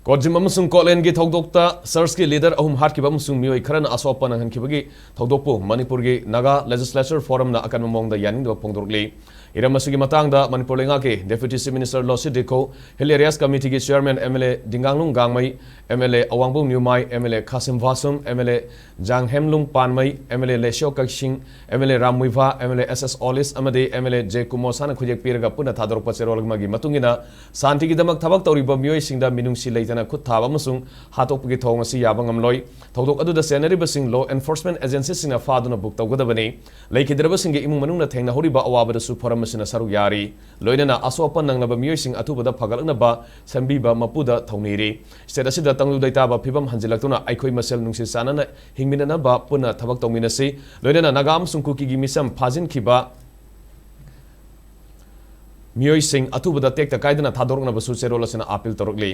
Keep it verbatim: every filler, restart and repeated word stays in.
ꯀꯣꯠꯖꯤꯝ ꯑꯃꯁꯨꯡ ꯀꯣꯠꯂꯦꯟꯒꯤ ꯊꯧꯗꯣꯛꯇ ꯆꯔꯆꯀꯤ ꯂꯤꯗꯔ ꯑꯍꯨꯝ ꯍꯥꯠꯈꯤꯕ ꯑꯃꯁꯨꯡ ꯃꯤꯑꯣꯏ ꯈꯔꯅ ꯑꯁꯣꯛ ꯑꯄꯟ ꯅꯪꯍꯟꯈꯤꯕꯒꯤ ꯊꯧꯗꯣꯛꯄꯨ ꯃꯅꯤꯄꯨꯔꯒꯤ ꯅꯥꯒꯥ ꯂꯦꯖꯤꯁꯂꯦꯆꯔ ꯐꯣꯔꯝꯅ ꯑꯀꯟꯕ ꯃꯑꯣꯡꯗ ꯌꯥꯅꯤꯡꯗꯕ ꯐꯣꯡꯗꯣꯔꯛꯂꯤ꯫ ꯏꯔꯝ ꯑꯁꯤꯒꯤ ꯃꯇꯥꯡꯗ ꯃꯅꯤꯄꯨꯔ ꯂꯩꯉꯥꯛꯀꯤ Deputy Chief Minister ꯂꯣꯁꯤ ꯗꯤꯈꯣ, Hill Areas Committeeꯒꯤ Chairman MLA ꯗꯤꯡꯒꯥꯡꯂꯨꯡ ꯒꯥꯡꯃꯩ, MLA ꯑꯋꯥꯡꯕꯧ ꯅ꯭ꯌꯨꯃꯥꯏ, MLA ꯈꯥꯁꯤꯝ ꯚꯥꯁꯨꯝ, MLA ꯖꯥꯡꯍꯦꯝꯂꯨꯡ ꯄꯥꯟꯃꯩ, MLA ꯂꯦꯁꯤꯌꯣ ꯀꯛꯁꯤꯡ, MLA Ram Muivah, MLA S S ꯑꯣꯂꯤꯁ ꯑꯃꯗꯤ MLA ꯖꯦ ꯀꯨꯃꯣꯁꯥꯅ ꯈꯨꯠꯌꯦꯛ ꯄꯤꯔꯒ ꯄꯨꯟꯅ ꯊꯥꯗꯣꯔꯛꯄ ꯆꯦꯔꯣꯜ ꯑꯃꯒꯤ ꯃꯇꯨꯡ ꯏꯟꯅ, ꯁꯥꯟꯇꯤꯒꯤꯗꯃꯛ ꯊꯕꯛ ꯇꯧꯔꯤꯕ ꯃꯤꯑꯣꯏꯁꯤꯡꯗ ꯃꯤꯅꯨꯡꯁꯤ ꯂꯩꯇꯅ ꯈꯨꯠ ꯊꯥꯕ ꯑꯃꯁꯨꯡ ꯍꯥꯠꯇꯣꯛꯄꯒꯤ ꯊꯧꯑꯣꯡ ꯑꯁꯤ ꯌꯥꯕ ꯉꯝꯂꯣꯏ꯫ ꯊꯧꯗꯣꯛ ꯑꯗꯨꯗ ꯆꯦꯟꯅꯔꯤꯕꯁꯤꯡ law enforcement agencyꯁꯤꯡꯅ ꯐꯥꯗꯨꯅ book ꯇꯧꯒꯗꯕꯅꯤ꯫ ꯂꯩꯈꯤꯗ꯭ꯔꯕꯁꯤꯡꯒꯤ ꯏꯃꯨꯡ ꯃꯅꯨꯡꯅ ꯊꯦꯡꯅꯍꯧꯔꯤꯕ ꯑꯋꯥꯕꯗꯁꯨ ꯐꯣꯔꯝ ꯑꯁꯤꯅ ꯁꯔꯨꯛ ꯌꯥꯔꯤ꯫ ꯂꯣꯏꯅꯅ ꯑꯁꯣꯛ ꯑꯄꯟ ꯅꯪꯂꯕ ꯃꯤꯑꯣꯏꯁꯤꯡ ꯑꯊꯨꯕꯗ ꯐꯒꯠꯂꯛꯅꯕ ꯁꯦꯝꯕꯤꯕ ꯃꯄꯨꯗ ꯊꯧꯅꯤꯔꯤ꯫ State ꯑꯁꯤꯗ ꯇꯪꯗꯨ ꯂꯩꯇꯥꯕ ꯐꯤꯕꯝ ꯍꯟꯖꯤꯜꯂꯛꯇꯨꯅ ꯑꯩꯈꯣꯏ ꯃꯁꯦꯜ ꯅꯨꯡꯁꯤ ꯆꯥꯟꯅꯅ ꯍꯤꯡꯃꯤꯟꯅꯅꯕ ꯄꯨꯟꯅ ꯊꯕꯛ ꯇꯧꯃꯤꯟꯅꯁꯤ꯫ ꯂꯣꯏꯅꯅ ꯅꯥꯒꯥ ꯑꯃꯁꯨꯡ ꯀꯨꯀꯤꯒꯤ ꯃꯤꯆꯝ ꯐꯥꯖꯤꯟꯈꯤꯕ ꯃꯤꯑꯣꯏꯁꯤꯡ ꯑꯊꯨꯕꯗ ꯇꯦꯛꯇ ꯀꯥꯏꯗꯅ ꯊꯥꯗꯣꯔꯛꯅꯕꯁꯨ ꯆꯦꯔꯣꯜ ꯑꯁꯤꯅ appeal ꯇꯧꯔꯛꯂꯤ꯫